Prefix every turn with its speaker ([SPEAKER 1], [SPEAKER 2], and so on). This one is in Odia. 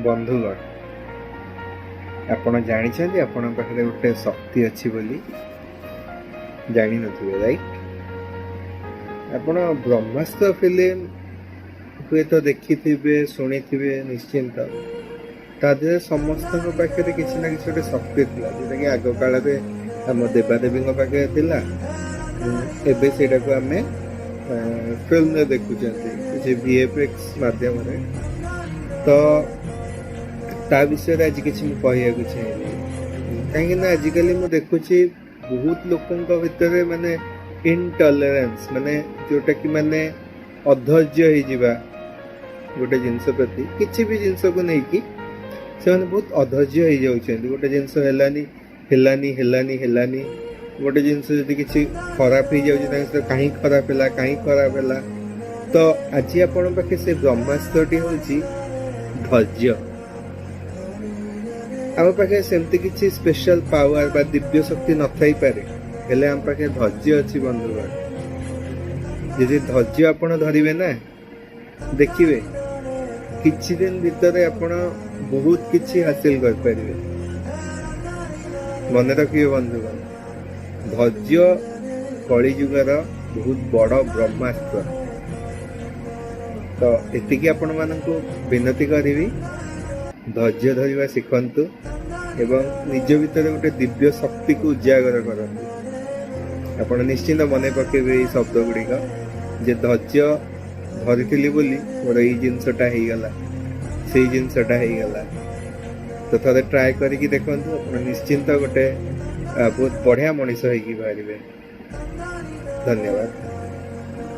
[SPEAKER 1] ବନ୍ଧୁଗଣ, ଆପଣ ଜାଣିଛନ୍ତି ଆପଣଙ୍କ ପାଖରେ ଗୋଟେ ଶକ୍ତି ଅଛି ବୋଲି? ଜାଣିନଥିବେ, ରାଇଟ୍? ଆପଣ ବ୍ରହ୍ମାସ୍ତ୍ର ଫିଲ୍ମ ହୁଏତ ଦେଖିଥିବେ, ଶୁଣିଥିବେ ନିଶ୍ଚିନ୍ତ। ତା ଦେହରେ ସମସ୍ତଙ୍କ ପାଖରେ କିଛି ନା କିଛି ଗୋଟେ ଶକ୍ତି ଥିଲା, ଯୋଉଟାକି ଆଗ କାଳରେ ଆମ ଦେବାଦେବୀଙ୍କ ପାଖରେ ଥିଲା। ଏବେ ସେଇଟାକୁ ଆମେ ଫିଲ୍ମରେ ଦେଖୁଛନ୍ତି କିଛି ଭିଏଫଏକ୍ସ ମାଧ୍ୟମରେ। ତ ତା ବିଷୟରେ ଆଜି କିଛି ମୁଁ କହିବାକୁ ଚାହିଁବି, କାହିଁକି ନା ଆଜିକାଲି ମୁଁ ଦେଖୁଛି ବହୁତ ଲୋକଙ୍କ ଭିତରେ ମାନେ ଇନଟଲରାନ୍ସ, ମାନେ ଯୋଉଟାକି ମାନେ ଅଧୈର୍ଯ୍ୟ ହେଇଯିବା ଗୋଟେ ଜିନିଷ ପ୍ରତି। କିଛି ବି ଜିନିଷକୁ ନେଇକି ସେମାନେ ବହୁତ ଅଧୈର୍ଯ୍ୟ ହେଇଯାଉଛନ୍ତି। ଗୋଟେ ଜିନିଷ ହେଲାନି, ହେଲାନି, ହେଲାନି, ହେଲାନି। ଗୋଟେ ଜିନିଷ ଯଦି କିଛି ଖରାପ ହେଇଯାଉଛି ତାଙ୍କ ସହିତ, କାହିଁ ଖରାପ ହେଲା, କାହିଁ ଖରାପ ହେଲା? ତ ଆଜି ଆପଣଙ୍କ ପାଖେ ସେ ବ୍ରହ୍ମାସ୍ତ୍ରଟି ହେଉଛି ଧୈର୍ଯ୍ୟ। ଆମ ପାଖରେ ସେମିତି କିଛି ସ୍ପେଶାଲ ପାୱାର ବା ଦିବ୍ୟ ଶକ୍ତି ନଥାଇପାରେ, ହେଲେ ଆମ ପାଖରେ ଧୈର୍ଯ୍ୟ ଅଛି। ବନ୍ଧୁଗଣ, ଯଦି ଧୈର୍ଯ୍ୟ ଆପଣ ଧରିବେ ନା, ଦେଖିବେ କିଛି ଦିନ ଭିତରେ ଆପଣ ବହୁତ କିଛି ହାସିଲ କରିପାରିବେ। ମନେ ରଖିବେ ବନ୍ଧୁଗଣ, ଧୈର୍ଯ୍ୟ କଳିଯୁଗର ବହୁତ ବଡ଼ ବ୍ରହ୍ମାସ୍ତ୍ର। ତ ଏତିକି ଆପଣମାନଙ୍କୁ ବିନତି କରିବି, ଧୈର୍ଯ୍ୟ ଧରିବା ଶିଖନ୍ତୁ ଏବଂ ନିଜ ଭିତରେ ଗୋଟେ ଦିବ୍ୟ ଶକ୍ତିକୁ ଉଜାଗର କରନ୍ତୁ। ଆପଣ ନିଶ୍ଚିନ୍ତ ମନେ ପକେଇବେ ଏଇ ଶବ୍ଦ ଗୁଡ଼ିକ ଯେ ଧୈର୍ଯ୍ୟ ଧରିଥିଲି ବୋଲି ମୋର ଏଇ ଜିନିଷଟା ହେଇଗଲା, ସେଇ ଜିନିଷଟା ହେଇଗଲା। ତ ଥରେ ଟ୍ରାଏ କରିକି ଦେଖନ୍ତୁ, ଆପଣ ନିଶ୍ଚିନ୍ତ ଗୋଟେ ବହୁତ ବଢ଼ିଆ ମଣିଷ ହେଇକି ବାହାରିବେ। ଧନ୍ୟବାଦ।